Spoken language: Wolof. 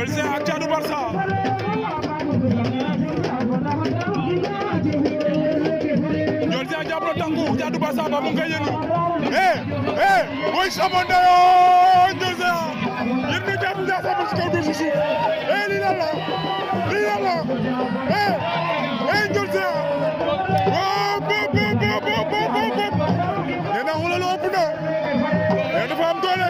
Ndiol ak Thiatou Barça Ndiol Géant jàpp na tànku Thiatou Barça ba mu ngi koy yëngu mooy samonde yoo Ndiol Géant yéen nga jàpp Ndiassane ba si kaw du si suuf lii lan la Ndiol Géant nee na wala lu ëpp na dafa am doole